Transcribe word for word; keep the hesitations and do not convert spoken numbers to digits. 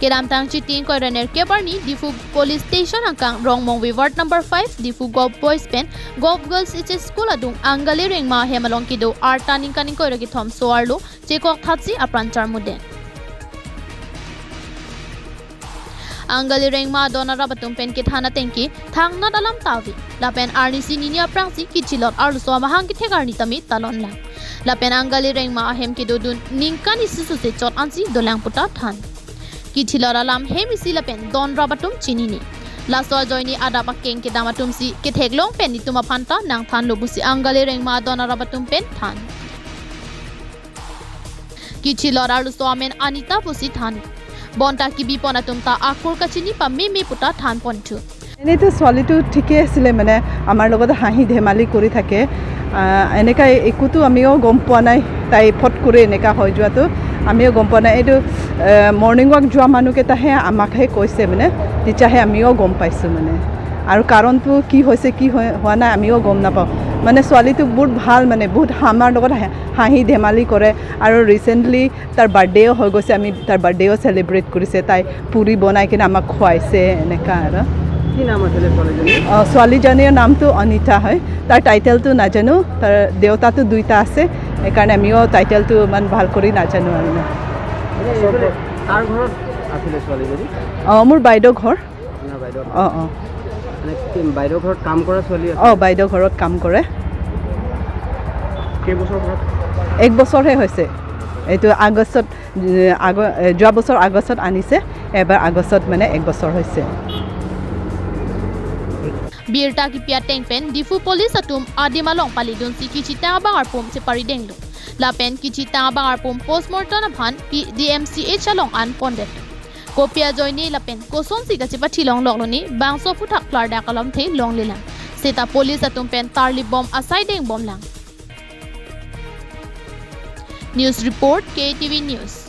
Kedamtang Chiti ingkoi ra nerkep arni Diphu Police Station angkang Rongmongve Ward number five, Diphu Govt Boys pen Govt Girls H S School adung Angali Rengma ahem along kedo arta ningkan ingkoi ra kethom so-arlo chekok thatsi apran charmuden. Angali Rengma adon arap atum pen kethan ateng ke thangnat alam ta ave. Lapen arnisi nini aphrangsi Kichilot arloso amahang kethek arni tame talon lang. Lapen Angali Rengma ahem kedodun ningkan isi sose chot ansi dolang puta than. Kichilot alam hem isi lapen don rap atum chinine. Laso ajoine adap akeng kedam atumsi ketheklong pen netum aphan ta nangthanlo pusi Angali Rengma adon arap atum pen than. Kichilot arloso amen Anita pusi than. Bonta kebipon atum ta akur kachini pameme puta than ponthu. এনেইতো ছোৱালীটো ঠিকেই আছিলে, মানে আমাৰ লগত হাঁহি ধেমালি কৰি থাকে। আহ, এনেকা একোতো আমিও গম পোৱা নাই, তাই ফট কৰি এনেকা হৈ যোৱাটো আমিও গম পোৱা নাই। এইটো, আহ, মৰ্ণিং ৱাক যোৱা মানুহকেইটাহে আমাকহে কৈছে, মানে তেতিয়াহে আমিও গম পাইছোঁ মানে। আৰু কাৰণটো কি হৈছে, কি হৈ-, হোৱা নাই, আমিও গম নাপাওঁ। মানে ছোৱালীটো বহুত ভাল, মানে বহুত আমাৰ লগত হাঁহি ধেমালি কৰে। আৰু ৰিচেণ্টলি তাৰ বাৰ্থডেও হৈ গৈছে, আমি তাৰ বাৰ্থডেও চেলিব্ৰেট কৰিছে, তাই পুৰি বনাই কিনে আমাক খুৱাইছে, এনেকা আৰু। কি নাম আছিলে ছোৱালীজনী? অ, ছোৱালীজনীৰ নামটো অনিতা হয়। তাৰ টাইটেলটো নাজানো, তাৰ দেউতাটো দুইটা আছে, সেইকাৰণে আমিও টাইটেলটো ইমান ভাল কৰি নাজানো আৰু। মানে এইফালে কাৰ ঘৰত আছিলে ছোৱালীজনী? অ, মোৰ বাইদেউ ঘৰ। আপোনাৰ বাইদেউ? অ, অ। মানে কি বাইদেউ ঘৰত কাম কৰা ছোৱালী আছে? অ, বাইদেউ ঘৰত কাম কৰে। কেইবছৰ ঘৰত? এক বছৰহে হৈছে। এইটো আগষ্টত, এ, আগ-, এ, যোৱা বছৰ আগষ্টত আনিছে, এবাৰ আগষ্টত মানে এক বছৰ হৈছে। Birta kepi ateng pen Diphu Police atum adim along palidunsi kechitang abang arpum cheparidenglo. Lapen kechitang abang arpum postmortem aphan P-, D M C H along an pondet. Kopi ajoine lapen kosonsi kachepathi longloklo ne bangso aphuthak klardak alamthe longlelang. Seta police atum pen tarlip bom asai dengbomlang. News report, K T V News.